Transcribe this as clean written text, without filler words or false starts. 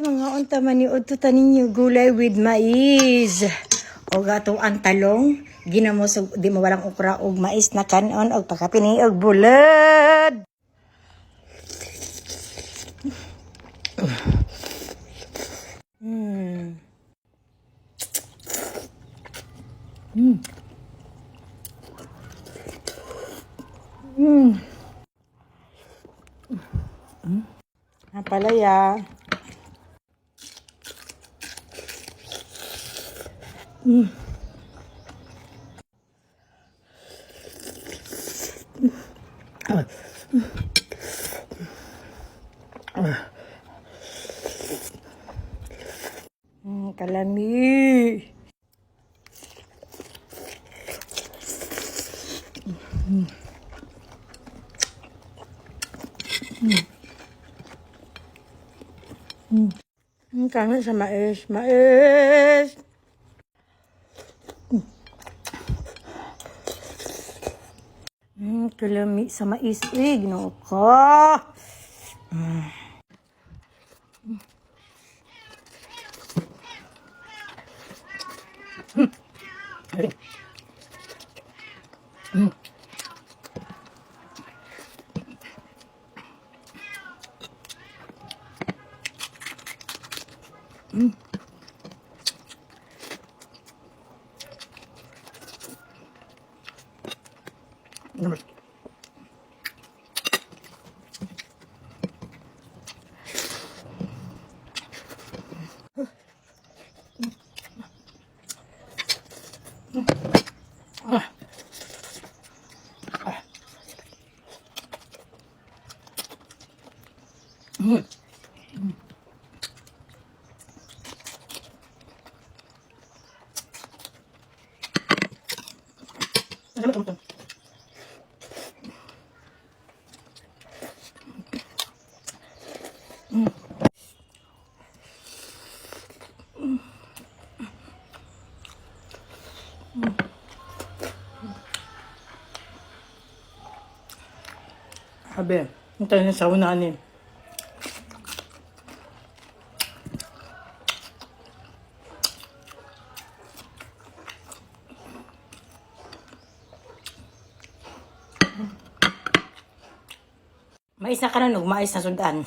Mga unta man ni udto ta ninyo gulay with mais. Og atong ang talong ginamos og di mawalang okra og mais na kanon og pakapini og bulad. Ang palaya. Kalami. Kami sa mais. Mais! Kalami sa mais. Uy, ginoo ko. Sabi, ang tayo sa unanin. Mais na kanon ug mais na sudan.